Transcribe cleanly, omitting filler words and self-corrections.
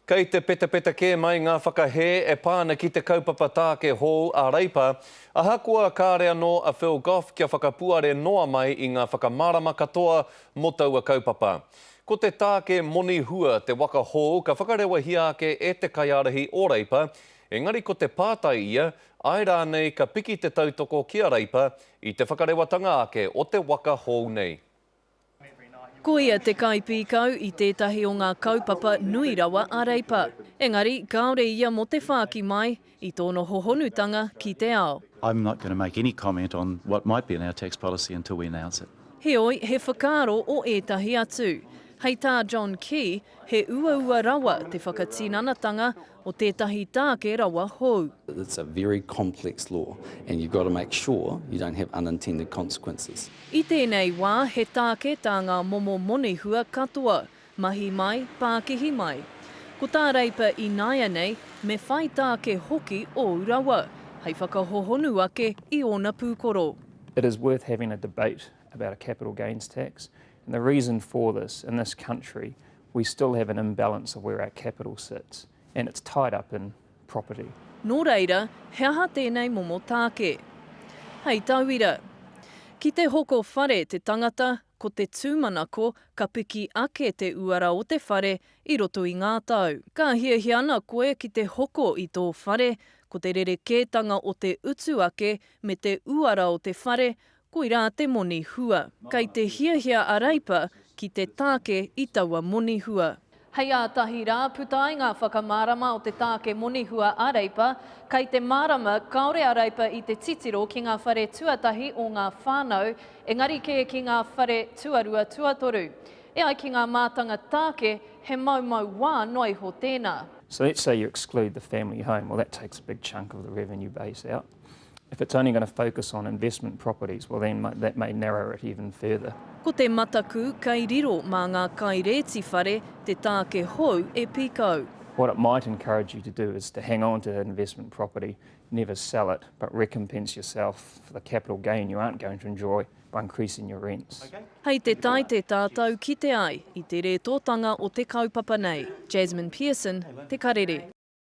Kei te petapeta kē mai ngā whakahē e pā ana ki te kaupapa tāke hou a Reipa, ahakoa kāre anō a Phil Goff kia whakapuare noa mai i ngā whakamārama katoa mō taua kaupapa. Ko te tāke moni hua te waka hou ka whakarewahia ake e te kaiārahi o Reipa, engari ko te pātai ia, āe rānei ka piki te tautoko ki a Reipa i te whakarewatanga ake o te waka hou nei? Ko ia te kaipīkau i tētahi o ngā kaupapa nui rawa a Reipa. Engari, kāore ia mō te whāki mai i tōna hohonutanga ki te ao. I'm not going to make any comment on what might be in our tax policy until we announce it. Heoi, he whakaaro o ētahi atu. Hei tā John Key, he uaua rawa te whakatinanatanga o tētahi tāke rawa hou. It's a very complex law and you've got to make sure you don't have unintended consequences. I tēnei wā, he tāke tā ngā momo monihua katoa, mahi mai, pākihi mai. Ko tā Reipa ināianei, me whai tāke hoki ōu rawa, hei whakahohonu ake i ōna pūkoro. It is worth having a debate about a capital gains tax and the reason for this in this country we still have an imbalance of where our capital sits and it's tied up in property. Nō reira, he aha tēnei momo tāke? Hei tauira, ki te hoko whare te tangata, ko te tūmanako ka piki ake te uara o te whare i roto i ngā tau. Ka hiahia ana koe ki te hoko i tō whare, ko te rerekētanga o te utu ake me te uara o te whare, Koirā te moni hua. Kei te hiahia a Reipa ki te tāke i taua moni hua. Hei ātahi rā, puta ai ngā whakamārama o te tāke moni hua a Reipa. Kei te mārama, kāore a Reipa i te titiro ki ngā whare tuatahi o ngā whānau, engari kē ki ngā whare tuarua tuatoru. E ai ki ngā mātanga tāke, he maumau wā noa iho tēnā. So let's say you exclude the family home, well that takes a big chunk of the revenue base out. If it's only going to focus on investment properties, well then that may narrow it even further. Ko te mataku kei riro mā ngā kairēti whare te tāke hou e pīkau. What it might encourage you to do is to hang on to that investment property, never sell it, but recompense yourself for the capital gain you aren't going to enjoy by increasing your rents. Hei te Taite tātou kite ai i te rētōtanga o te kaupapa nei. Jasmine Pearson, Te Karere.